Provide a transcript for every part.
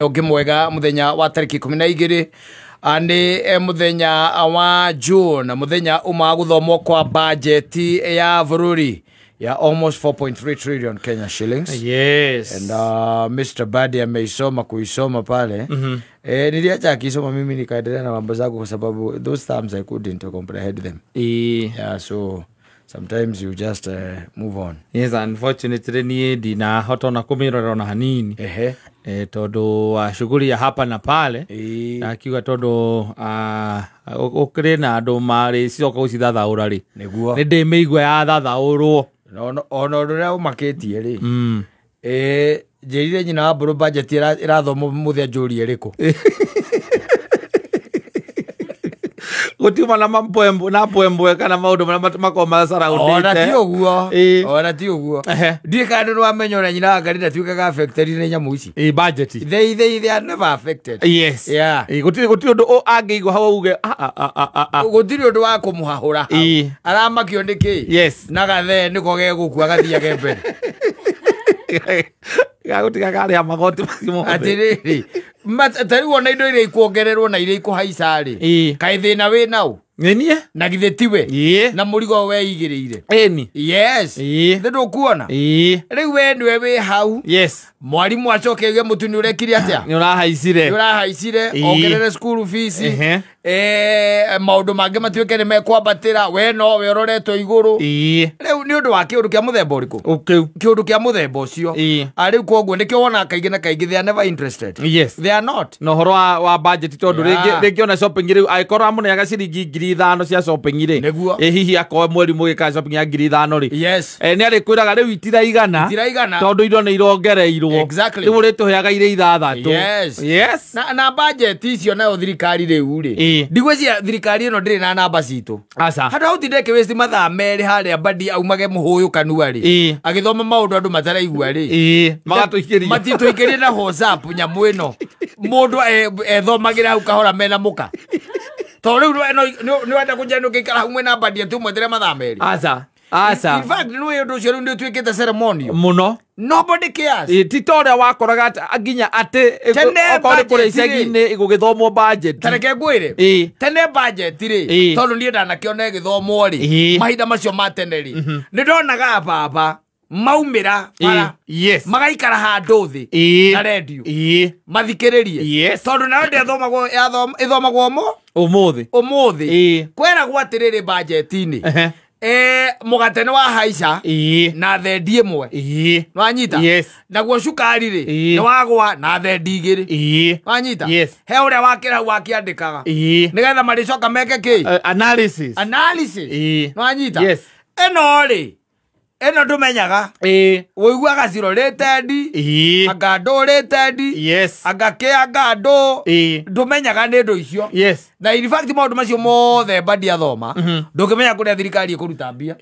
Ũngĩ mwega mũthenya wa tarĩki 12 nĩ mũthenya wa June, mũthenya uma gũthomwo kwa bajeti ya bũrũri ya almost 4.3 trillion Kenya shillings. Yes. And Mr. Badi ameisoma kuisoma pale. Niliacha akisoma, mimi nikaendelea na mambo zangu kwa sababu those terms I couldn't comprehend them. Yeah, so sometimes you just move on. Yes, unfortunately niĩ ndinahota ona kũmĩrora ona hanini. Tondũ wa shughuli ya hapa na pale. Na akiuga tondũ ũkĩrĩ na andũ marĩcoka gũcithathaũra rĩ. Nĩguo. Nĩ ndĩmĩigua yathathaũrwo. Ona ũndũ ũrĩa ũmakĩtie rĩ. Njĩrire nyina wa mbũrũ budget ĩrathomwo mũthenya njũrie ĩrĩkũ. Gũtiuma na mapwembwe na pwembwe kana maũndũ marĩa makoragwo macaraũndĩte. Ona ti ũguo. Ona ti ũguo. Ndiũĩ kana nĩ wamenya ũrĩa nyina wa Ngai ndatuĩkaga affected nĩ nyamũ ici. Budget. They are never affected. Yes. Yeah. Gũtirĩ ũndũ angĩigua hau auge Gũtirĩ ũndũ wa kũmũhahũra hau. Aramakio nĩ kĩ? Yes. Na gathee nĩko gegũkua gathiage mbere. Gagũtiga karĩa magoti macio mothe. Atĩrĩrĩ, ta rĩu ona indo iria ikuongererwo na iria ikũhaica rĩ, kaĩ thĩna wĩ nau? Nĩ niĩ? Na githĩ tiwe? Na mũrigo weigĩrĩire. Ĩni. Yes. Nĩ ndũkuona? Rĩu we nĩwe wĩ hau. Yes. Mwarimũ acoke auge mũtu nĩ ũrekire atĩa? Nĩ ũrahaicire. Nĩ ũrahaicire, ongerere school fees. Maũndũ mangĩ matuĩke nĩ mekwambatĩra, we nowe ũroretwo igũrũ. Rĩu nĩ ũndũ wa kĩũndũ kĩa mũthemba ũrĩkũ? Ũkĩu. Kĩũndũ kĩa mũthemba ũcio. Rĩu koguo nĩkĩo wonaga kaingĩ na kaingĩ they are never interested. Yes. They are not. Na ũhoro wa budget tondũ rĩngĩ ona shopping rĩu angĩkorwo amũneaga ciringi 5,000 cia shopping rĩ. Nĩguo. Hihi akorwo mweri mũgĩka shopping ya 5,000 rĩ. Yes. Nĩ arĩkwĩraga rĩu itiraigana. Itiraigana. Tondũ indo nĩ irongereirwo. Exactly. Rĩu ũrĩtũheaga irĩ 6. Yes. Yes. Na budget icio nayo thirikari rĩu rĩ. Ndigwĩciria thirikari ĩno ndĩrĩ na namba citũ. Aca. Handũ hau tindeke waste mathaa merĩ harĩa Badi aumage mũhũyũ kanua rĩ. Agĩthoma maũndũ andũ mataraigua rĩ. Magatũikĩria. Matitũikĩrie na WhatsApp nyamũ ĩno. Mũndũ ethomagĩra hau kahora mena mũka. Tondũ rĩu nĩ wenda kũnjĩra nĩ ũngĩikara hau mwĩna Badi atĩ ũmwetere mathaa merĩ. Aca. Aca. In fact, nĩ ũndũ ũcio rĩu nĩ ũtuĩkĩte ceremonial. Mũno. Nobody cares. Ti ta ũrĩa wakoraga nginya atĩ okorwo nĩ kũrĩa icagi-inĩ gũgĩthomwo budget. Ta reke ngwĩre. Tene budget rĩ, tondũ niĩ ndanakĩona ĩgĩthomwo rĩ, mahinda macio ma tene rĩ, nĩ ndonaga baba maumĩra bara. Yes. Magaikara handũ thĩ na redio. Mathikĩrĩrie. Yes. Tondũ nayo ndĩathomagwo, ĩthomagwo ũmũthĩ. Ũmũthĩ. Kweragwo atĩrĩrĩ budget-inĩ. Mũgate nĩ wahaica na thendi ĩmwe. Nĩwanyita? Yes. Naguo cukari rĩ, nĩ wagwa na thendi 2. Nĩwanyita? Yes. He ũrĩa wakĩra hau akĩandĩkaga. Nĩgetha marĩcoka meke kĩ? Analysis. Analysis. Nĩwanyita? Yes. Ĩno rĩ, ĩno ndũmenyaga. Ũiguaga cirorĩte ndi. Anga ndũrĩte ndi. Yes. Anga kĩ anga ndũ. Ndũmenyaga nĩ ndũ icio. Yes. Na in fact maũndũ macio mothe Badi athoma, ndũngĩmenya kũrĩa thirikari ĩkũruta mbia.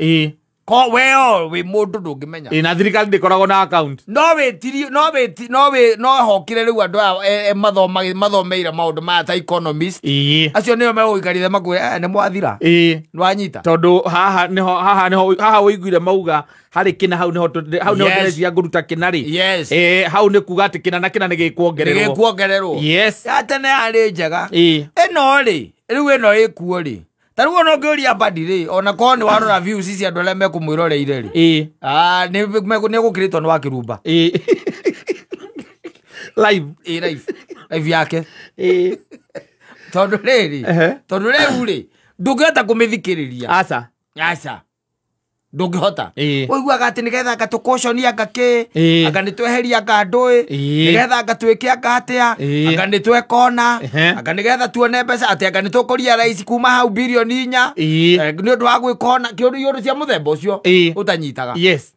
Ko we o wĩ mũndũ ndũngĩmenya. Na thirikari ndĩkoragwo na account. No wĩtirie, no wĩti, no wĩ, no hokire rĩu andũ aya mathomeire maũndũ maya ta economist. Acio nĩo megũikarire makwĩre, nĩ mwathira. Nĩwanyita? Tondũ haha nĩho, haha nĩho, haha ũiguire mauga harĩ kĩna hau nĩho hau nĩho ndĩreciria ngũruta kĩna rĩ. Yes. Hau nĩ kuga atĩ kĩna na kĩna nĩ gĩkuongererwo. Nĩ gĩkuongererwo. Yes. Ya tene yarĩ njega. Ĩno rĩ, rĩu ĩno ĩkuo rĩ. Ta rĩu ona ũngĩũria Badi rĩ, ona korwo nĩ warora views ici andũ arĩa mekũmwĩroreire rĩ. Nĩ egũkĩrĩtwo nĩ Wakĩrumba. Live. Live. Live yake. Tondũ rĩrĩ, tondũ rĩu rĩ, ndũngĩhota kũmĩthikĩrĩria. Aca. Aca. Ndũngĩhota. Ũiguaga atĩ nĩgetha anga tũkũconia anga kĩ, anga nĩ tweheria anga ndũĩ, nĩgetha anga twĩke anga atĩa, anga nĩ twekona, anga nĩgetha tuone mbeca, atĩ anga nĩ tũkũria raici kuma hau birioni 4, nĩ ũndũ wa gwĩkona, kĩũndũ iũndũ cia mũthemba ũcio ũtanyitaga. Yes.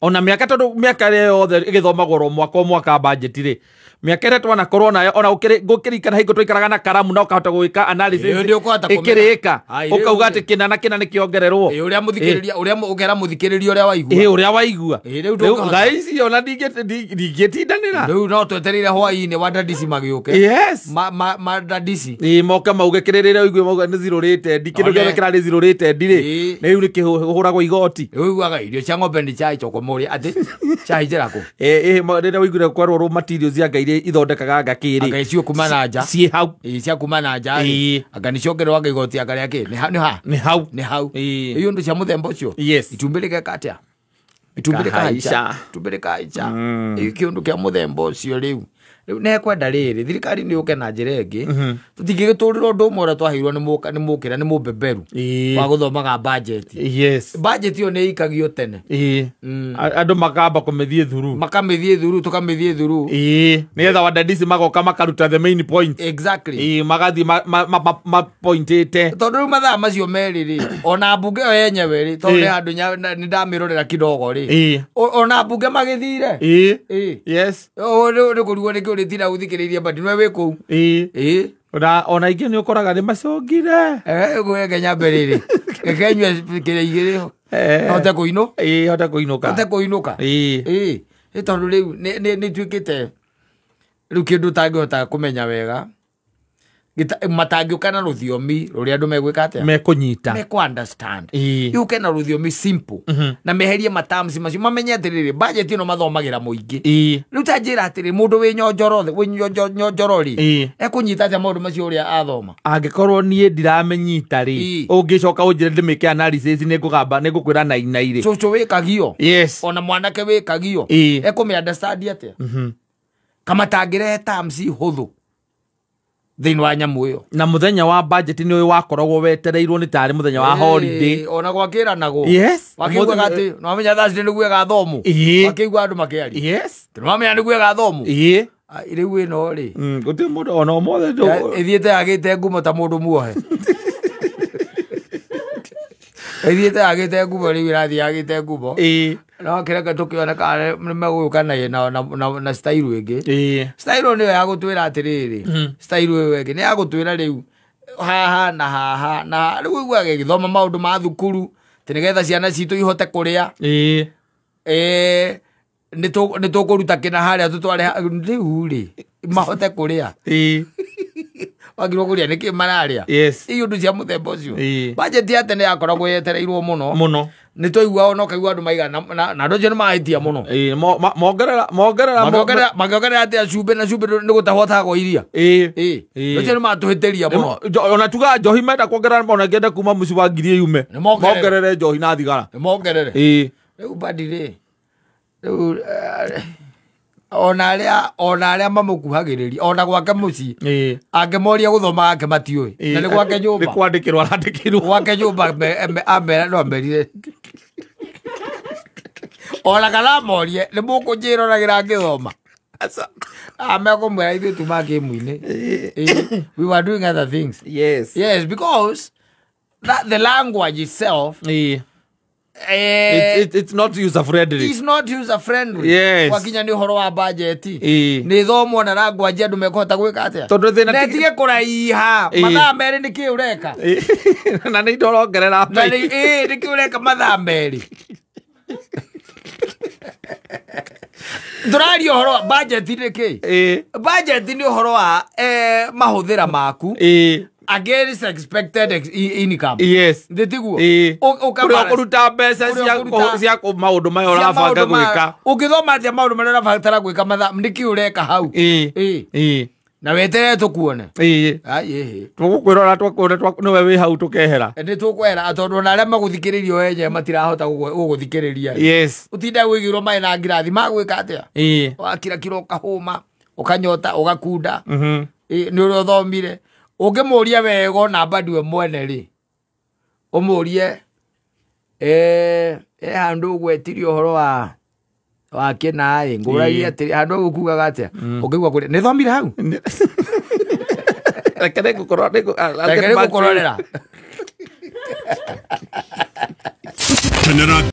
Ona mĩaka tondũ mĩaka ĩrĩa yothe ĩgĩthomagwo oro mwaka o mwaka budget rĩ, mĩaka ĩrĩa twanakorwo nayo ona ngũkĩririkana hingo twaikaraga na karamu na ũkahota gwĩka analysis ĩkĩrĩka, ũkauga atĩ kĩna na kĩna nĩ kĩongererwo. Ũrĩa mũthikĩrĩria, ũrĩa ũkera mũthikĩrĩria ũrĩa waigua. Ũrĩa waigua. Rĩu Rĩu thaa ici ona ndingĩtindanĩra. Rĩu no twetereire hwaĩ-inĩ wadadisi magĩũke. Yes. Madadisi. Moke mauge kĩrĩrĩre ũigue mauge nĩ zirũrĩte ndi, kĩndũ gĩothe kĩrarĩ zirũrĩte ndi rĩ, rĩu nĩ kĩhũragwo igoti. Rĩu ũiguaga irio cia ng'ombe nĩ chai choko mũrĩ atĩ chai njĩra kũ? Rĩrĩa ũiguire kwerwo raw materials cia ngai iria ithondekaga anga kĩrĩ Anga icio kuma na nja. Ciĩ hau. Ĩĩ, cia kuma na nja rĩ. Anga nĩciongererwo anga igoti anga rĩa kĩ? Nĩ ha? Nĩ hau. Nĩ hau. Ĩĩ ũndũ cia mũthemba ũcio. Yes. Itumbĩ rĩgeka atĩa? Itumbĩ rĩkahaica. Itumbĩ rĩkahaica. Ĩĩ kĩũndũ kĩa mũthemba ũcio rĩu. Rĩu nĩkwenda rĩrĩ thirikari nĩ yũke na njĩra ĩngĩ. Tũtingĩgĩtũrĩra ũndũ ũmwe ũrĩa twaheirwo nĩ mũkĩra nĩ mũbeberu wa gũthomaga budget. Yes. Budget ĩyo nĩ ĩikagio tene. Andũ makamba kũmĩthiĩ through. Makamĩthiĩ through, tũkamĩthiĩ through. Nĩgetha wadadisi magoka makaruta the main point. Exactly. Magathiĩ mapointĩte. Tondũ rĩu mathaa macio merĩ rĩ, ona mbunge ĩyo yenyewe rĩ, tondũ nĩ handũ nĩ ndamĩrorera kidogo rĩ. Ona mbunge magĩthire. Yes. Nĩ kũrigwo nĩkĩ ũrĩtinda gũthikĩrĩria but nĩwe wĩ kũu. Ona ingĩ nĩ ũkoraga nĩ macongire. Reke nyambe rĩrĩ. Reke nyue kĩrĩa igĩrĩ. Hote kũinũ. Hote kũinũka. Hote kũinũka. Nĩ tondũ rĩu nĩ ituĩkĩte rĩu kĩndũ ũtangĩhota kũmenya wega. Matangĩũka na rũthiomi rũrĩa andũ megwĩka atĩa? Mekũnyita. Mekũ understand. Yũke na rũthiomi simple. Na meherie materms macio mamenye atĩrĩrĩ budget ĩno mathomagĩra mũingĩ. Rĩu ta njĩra atĩrĩ mũndũ wĩ nyonjoro wĩ nyonjoro rĩ ekũnyita atĩa maũndũ macio ũrĩa athoma? Angĩkorwo niĩ ndiramenyita rĩ ũngĩcoka ũnjĩre ndĩmĩke analysis nĩngũgamba nĩngũkwĩra nainai rĩ. Cũcũ wĩkagio. Yes. Ona mwanake wĩkagio. Ekũmĩ understand atĩa? Kamatangĩrehe terms hũthũ thĩinĩ wa nyamũ ĩyo. Na mũthenya wa budget nĩ ũyũ wakoragwo wetereirwo nĩ tarĩ mũthenya wa holiday. Ona gwakĩranagwo. Yes. Wakĩiguaga atĩ nĩwamenya Thursday nĩguo ĩgathomwo. Wakĩigua andũ makĩaria. Yes. Nĩwamenya nĩguo ĩgathomwo. Rĩu ĩno rĩ. Gũtirĩ mũndũ ona ũmũthĩ ĩthiĩte yagĩte ngumo ta mũndũ muohe. Ĩthiĩte yagĩte ngumo rĩu ĩrathiĩ yagĩte ngumo. No kĩreke tũkĩone kana nĩmegũka na style ĩngĩ. Style nĩyo ya gũtwĩra atĩrĩrĩ. Style ĩyo ĩngĩ nĩ ya gũtwĩra rĩu haha na haha na rĩu ũiguaga ĩgĩthoma maũndũ ma thukuru atĩ nĩgetha ciana citũ ihote kũrĩa. Nĩ tũkũruta kĩna harĩa tũtware rĩu rĩ mahote kũrĩa. Wagirwo kũrĩa nĩkĩ mararĩa. Yes. Ĩ ũndũ cia mũthemba ũcio. Budget ya tene yakoragwo yetereirwo mũno. Mũno. Nĩ twaigua ona ũkaigua andũ maigana na andũ acio nĩ mahĩtia mũno. Mongerera mangĩongerera atĩa cumbĩ na cumbĩ nĩ gũtahwo tagwo iria. Andũ acio nĩ matũhĩtĩria mũno. Ona tuga njohi menda kuongerera ona ngĩenda kuma mũciĩ wa ngiri yume. Mongerere njohi na thigara. Nĩ mongerere. Rĩu badi rĩ. Rĩu ona arĩa mamũkuhagĩrĩria ona gwake mũciĩ angĩmoria gũthoma ake matiũĩ na nĩ gwake nyũmba. Nĩ kwandĩkĩrwo arandĩkĩrwo. Gwake nyũmba amera no amerire. Ona kana morie nĩ mũkũnjĩroragĩra ngĩthoma. Amekũmwĩra ithuĩ tuma game-inĩ. We were doing other things. Yes. Yes, because that the language itself it's not user friendly. It's not user friendly. Yes. Wakinya nĩ ũhoro wa budget. Nĩ thomwo na language andũ mekũhota gwĩka atĩa? Tondũ thĩna ti tige kũraiha. Mathaa merĩ nĩkĩ ũreka? Na nĩ indo ũrongerera. Na nĩ nĩkĩ ũreka mathaa merĩ? Tũraria ũhoro wa budget nĩkĩ? Budget nĩ ũhoro wa mahũthĩra maku. Against expected income. Yes. Ndĩtiguo. Ũrĩa ũkũruta mbeca cia maũndũ maya ũrabanga gwĩka. Ũngĩthoma atĩa maũndũ marĩa ũrabatara gwĩka mathaa nĩkĩ ũreka hau? Na weterere tũkuone. Tũgũkwĩrora twakuona nĩwe wĩ hau tũkehera. Nĩ tũkwehera tondũ ona arĩa magũthikĩrĩria o enyewe matirahota gũgũthikĩrĩria. Yes. Ũtinda wĩigĩirwo maĩ na ngirathi magwĩka atĩa? Wakirakira ũkahũma, ũkanyota, ũgakunda. Nĩ ũrĩa ũthomire. Ũngĩmũria wega ona bado we mwene rĩ ũmũrie handũ ũgwetirie ũhoro wa kĩna ĩ ngũragia atĩrĩ handũ ũkugaga atĩa ũngĩigua kũrĩa nĩ thomire hau. Reke nĩngũkũrorera.